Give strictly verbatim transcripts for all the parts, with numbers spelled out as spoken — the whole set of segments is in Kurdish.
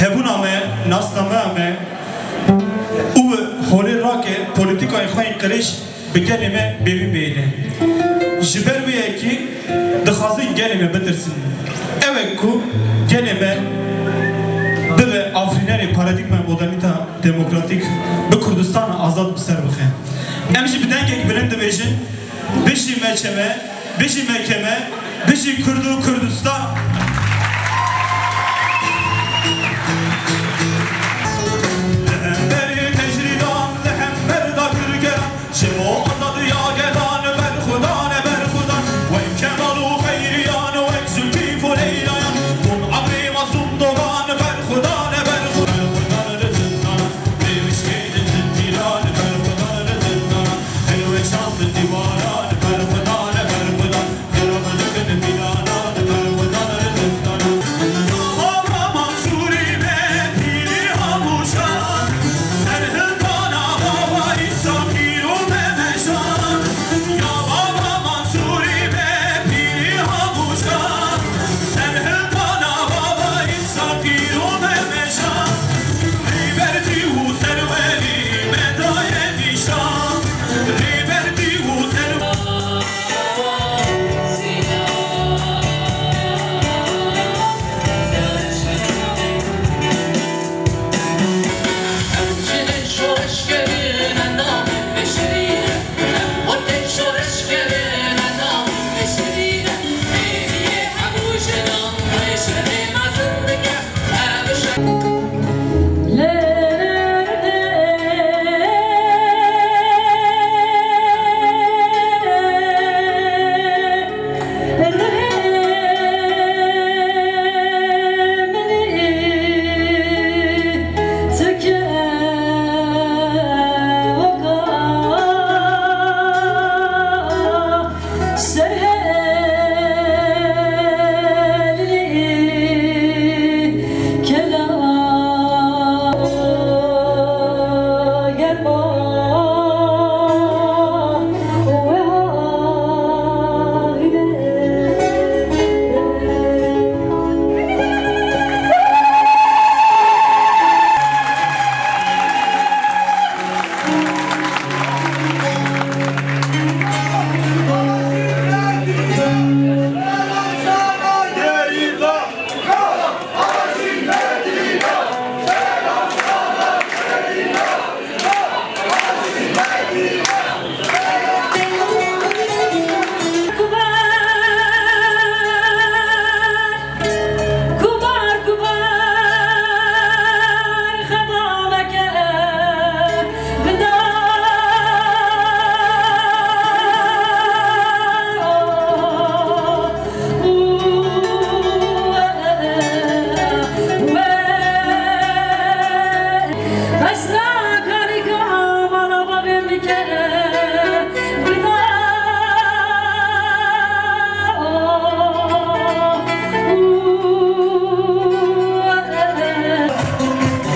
Hebûna me, nasnameya me û holê rake polîtîkayên xwe yên qirêj bi gelê me bêvîn bêyîne. Ji ber wê yekê dixwazin gelê me bitirsin. Ew e ku gelê me bibe afirînerê paradîgmaya modernîta demokratîk, bi Kurdistana azad bi ser bixe. Em jî bi dengek bilind dibêjin, Bijî me çeme, bijî me keme, bijî Kurd û Kurdistan. Li hemberî tecrîdan, li hember dagirkeran, ji bo azadiya gelan, berxwedan e, berxwedan. Wek Kemal û Xeyriyan, wek Zulkîf û Leylayan, bûn egrê mazlûm dogan, berxwedan e, berxwedan. Berxwedan li zindanan, bê wişkê li zincîran, berxwedan li zindanan.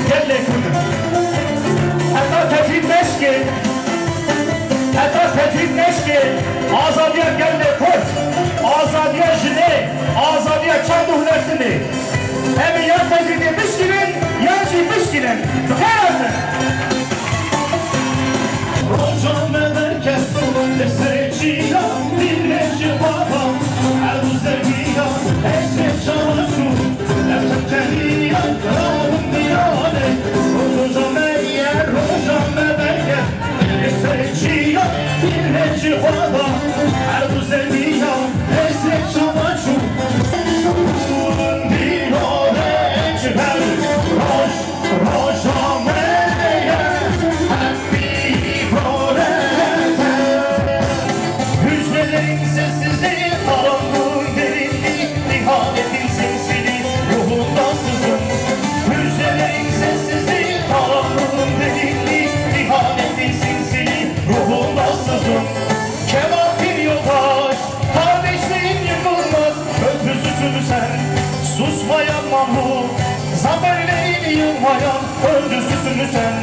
Gelê Kurd. Heta tecrîd meşkê, heta Pîl neşkê azadiya gelê Kurd, azadiya jinê, azadiya çand û hunertinê. Em ê ya tecrîdê bişkînin, yan jî bişkînin. Bi xêr hatin. Roja me berkes, li serê çiya, dîlê ji xwe da, erd û zemiya, hêsê çawa çû, ev çemkeniya, rawin dîranê. Roja me ye, roja me berkes, li serê çiya, dîlê ji xwe da, erd û zemiya, hêsê çawa çû. Dîranê ji ber roj. Roja me ye, hepî gorete. Hücrelerin sessizliği, karanlığın derinliği, ihanetin sinsili ruhunda sızın. Hücrelerin sessizliği, karanlığın derinliği, ihanetin sinsili ruhunda sızın. Kemal bir yoldaş, kardeşliğin yıkılmaz köprüsüsün sen. Susmayan mahmut, zaferlerin yılmayan öncüsüsün sen.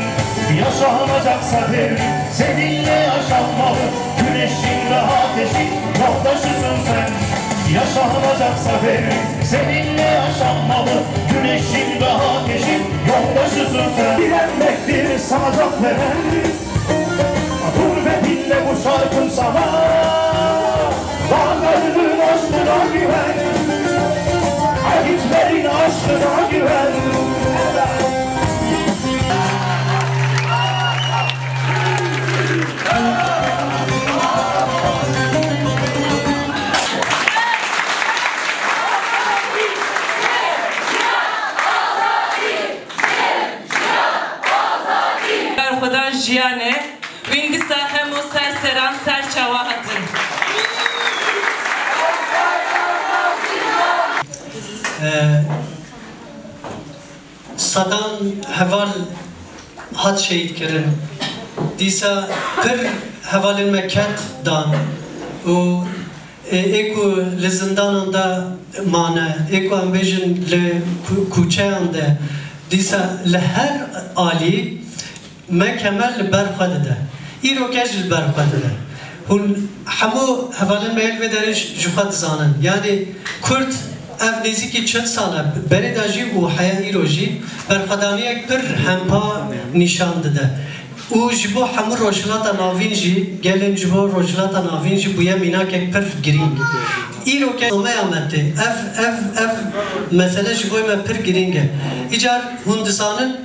Yaşanacaksa devrim, seninle yaşanmalı. Güneşin ve ateşin yoldaşısın sen. Yaşanacaksa devrim, seninle yaşanmalı. Güneşin ve ateşin yoldaşısın sen. Direnmektir sana can veren. Dur ve dinle bu şarkım sana. Varlığın aşkına güven. Hareketlerin aşkına güven. Berxwedan jiyan e. Wîn dîsa hemû ser seran ser çawa hatin. Ee, sedan heval hat şehîd kirin. Dîsa pir hevalên me kend dan û, e, ê ku li zindanan de mane, ê ku em bêjin li ku-, kûçeyan de, dîsa li her alî me Kemal li ber xwe dide. Îroke jî li ber xwe dide. Hûn hemû hevalên me yên vê derê ji xwe dizanin. Yanî Kurd ev nêzîkî çil sal e, berê de jî û heya îro jî berxwedaniyek pir hempa nîşan dide. Û ji bo hemû Rojhilata Navîn jî, gelên ji bo Rojhilata Navîn jî bûye mînakek pir girîng. Îroke nameya me tê. Ev, ev, ev mesele ji bo me pir girîng e. Îcar hûn dizanin,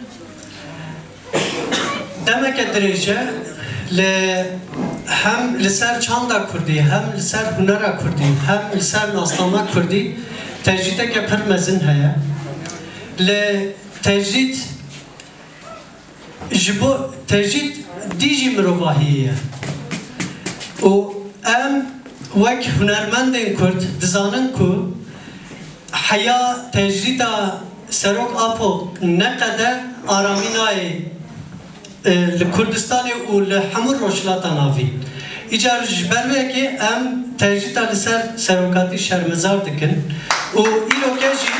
demeke dirêj e, li hem li ser çanda kurdî, hem li ser hunera kurdî, hem li ser nasnama kurdî tecrîdeke pir mezin heye. Li tecrîd, ji bo tecrîd dî jî mirovahiyê ye. Û em wek hunermendên kurd dizanin ku heya tecrîda Serok Apo neqede aramî nayê, e, li Kurdistanê û li hemû Rojhilata Navîn. Îcar ji ber vê yekê em tecrîda li ser serokatî şermezar dikin û îroke jî